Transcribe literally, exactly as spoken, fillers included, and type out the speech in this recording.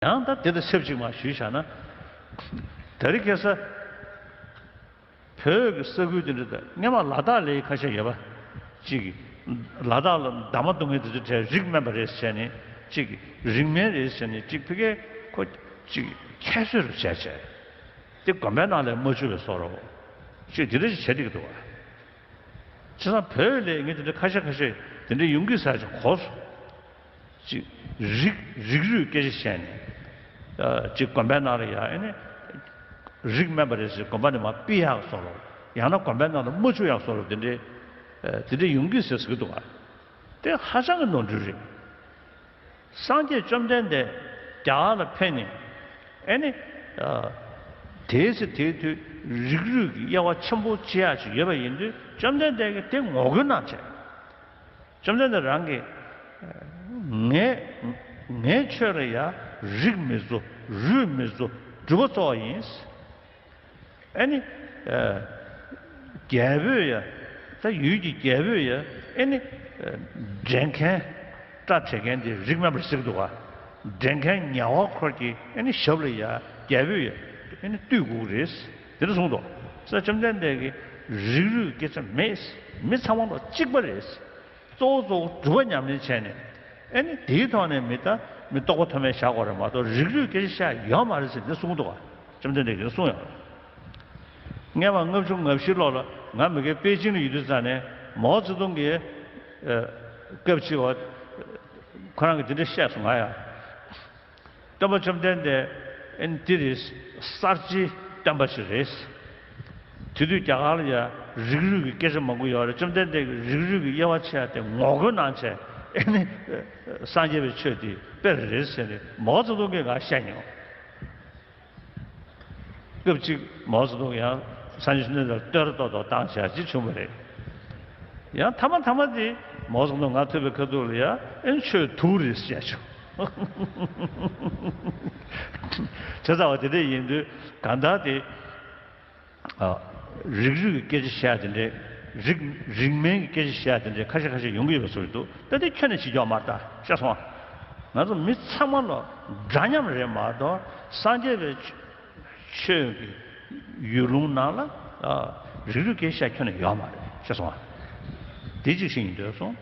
ཡང་ད་དེ་དང་ཆབས་ཅིག་མ་ཞུས་བཞག་ན། དེ་རིང་ཁ་སང་བོད་ཀྱི་ས་ཁུལ་དེ་འདྲ་དང་སྔོན་མ་ལ་དྭགས་ལ་ཁ་ཤས་ཡོད་པ། གཅིག་གིས་ལ་དྭགས་ལ་འདབ་མ་བརྡུང་མཁན་དེ་ཚོ་གྲས་རིགས་དམན་པ་རེད་ཟེར་ནས། གཅིག་གིས་རིགས་དམན་རེད་ཟེར་ནས། གཅིག་ཕ་གིར་ཁོ་གཅིག་ཁྱད་གསོད་རུ་བྱས་བྱས། དེ་དགོན་པའི་ནང་ལ་མ་བཅུག་པའི་བཟོ་འདྲ་བོ། གཅིག་དེ་འདྲ་ཞིག་བྱེད་བསྡད་ཀྱི་འདུག་བ། བྱས་ཙང་བོད་ལ་ངས་དེ་འདྲ་ཁ་ཤས་ཁ་ཤས་དེ་འདྲ་ཡོང་གི་ཟེར་ཅིག་གོ་སོང་། གཅིག་རིགས་རིགས་རུས་སྐད་ཆ་བཤད་ནས། ཨ། གཅིག་དགོན་པའི་ནང་ལ་ཡ་ཨེ་ནི་རིགས་དམན་པ་རེད་ཟེར། དགོན་པ་ནས་མར་ཕུད་ཡག་བཟོ་འདྲ་བོ། ཡང་ན་དགོན་པའི་ནང་ལ་མ་བཅུག་ཡག་བཟོ་འདྲ་བོ། དེ་འདྲའི་ཨ་དེ་འདྲའི་ཡོང་གི་ཟེར་ཟེར་གྱི་འདུག་ག། དེ་ཧ་ཅང་གི་ནོར་འཁྲུལ་རེད། སངས་རྒྱས་བཅོམ་ལྡན་འདས་རྒྱ་གར་ལ་ཕེབས་ནས། ཨེ་ནི། ཨ། དེའི་ཚེ་དེའི་དུས་རིགས་རུས་ཀྱི་དབྱེ་བ་ཆེན་པོ་ཕྱེ་ཡག་ཅིག་ཡོད་པ་ཡིན་དུས། བཅོམ་ལྡན་འདས་ཀྱིས་དེ་ངོ་རྒོལ་གནང་བྱས། བཅོམ་ལྡན་འདས་རང་གིས། ངས་ངས་ཁྱོད་ལ་ཡ་རིགས་མི་བཟོ། རུས་མི་བཟོ། སྒྲུབ་པ་གཙོ་བོ་ཡིན། ཨེ་ནི། ཨ། རྒྱལ་པོས་ཡ། ད་ཡུལ་གྱི་རྒྱལ་པོས་ཡ། ཨེ་ནི། ཨ། འདྲེན་མཁན། སྐྲ་བྲེག་མཁན་དེ་རིགས་དམན་པ་ཟེར་གྱི་འདུག་ག། འདྲེན་མཁན་ཉེ་བ་འཁོར་གྱི་ཨེ་ནི་ཞབས་ལ་ཡ་རྒྱལ་པོས་ཡ་ཨེ་ནི་བཏུད་དགོས་ཀྱི་རེད། དེ་འདྲ་གསུངས་འདུག། ས་བཅོམ་ལྡན་འདས་ཀྱིས་རིགས་རུས་སྐད་ཆ་མེད། མི་ཚང་མ་ལ་གཅིག་པ་རེད། གཙོ་བོ་གཙོ་བོ་སྒྲུབ་པ་ཉམས་ལེན་བྱས་ནས། ཨེ་ནི་དེའི་ཐོག་ནས་མི་ད་མི་རྟོགས་པ་ཐོགས་མེད་བཞག་དགོས་རེད་མ་གཏོགས། རིགས་རུས་སྐད་ཆ་བཤད་ཡོད་མ་རེད་ཟེར་འདི་གསུངས་འདུག་ག། བཅོམ་ལྡན་འདས་ཀྱིས་གསུངས་ཡོད་རེད། སྔོན་མ་ལྔ་བཅུ་ང་བཞི་ལོ་ལ་ང་མ་གིར་པེ་ཅིང་ལ་ཡོད་དུས་ཙང་ནས། མའོ་ཙེ་ཏུང་གིས། ཨ། སྐབས་གཅིག་བ། ཁོ་རང་གིས་འདི་འདྲ་བཤད་སོང་ང་ཡ། སྟོན་པ་བཅོམ་ལྡན་འདས་ཨེ་ནི་འདི་རེད། གསར་བརྗེའི་སྟོན་པ་ཞིག་རེད། དེ་དུས་རྒྱ་གར་ལ་ཡ་རིགས་རུས་ཀྱི་སྐད་ཆ་མང་པོ་ཡོད་རེད། བཅོམ་ལྡན་འདས་ཀྱིས་རིགས་རུས་ཀྱི་དབྱེ་བ་ཕྱེ་ཡ་དེ་ངོ་རྒོལ་གནང་བྱས། ཨེ་ནི་སངས་རྒྱས་པའི་ཆོས་དེ་དཔེ་རེད་ཟེར་ནས་མའོ་ཙེ་ཏུང་གིས་ང་བཤད་མྱོང་། སྐབས་གཅིག་མའོ་ཙེ་ཏུང་ཡང་སངས་རྒྱས་བཅོམ་ལྡན་འདས་ལ་བསྟོད་ར་ཏོག་ཏོག་བཏང་བྱས་ཅིག་བྱུང་བ་རེད། ཡང་མཐའ་མ་མཐའ་མ་དེ་མའོ་ཙེ་ཏུང་ང་ཐུག་པའི་ཁ་ཐུག་ལ་ཡ་ཨེ་ནི་ཆོས་དུག་རེད་ཟེར་བྱུང་། བྱས་ཙང་བ་དེ་འདྲ་ཡིན་དུས་གང་ལྟར་དེ། ཨ། རིགས་རུས་ཀྱི་སྐད་ཆ་བཤད་དེ་འདྲས། རིགས་རིགས་དམན་གྱི་སྐད་ཆ་བཤད་དེ་འདྲས་ཁ་ཤས་ཁ་ཤས་ཡོང་གི་ཡོད་པ་བཟོ་གི་འདུག། ད་དེ་ཁྱོན་ནས་བྱེད་ཀྱི་ཡོད་མ་རེད་ད། ཤེས་སོང་ང་། ང་ཚོ་མི་ཚང་མ་ལ་འདྲ་མཉམ་རེད་མ་གཏོགས། སངས་རྒྱས་པའི་ཆོས་ཀྱི་ཡུལ་ལུང་ནང་ལ། ཨ། རིགས་རུས་སྐད་ཆ་བཤད་ཁྱོན་ནས་ཡོད་མ་རེད། ཤེས་སོང་ང་། དེ་གཅིག་ཤེས་ཡིན་འདོད་སོང་།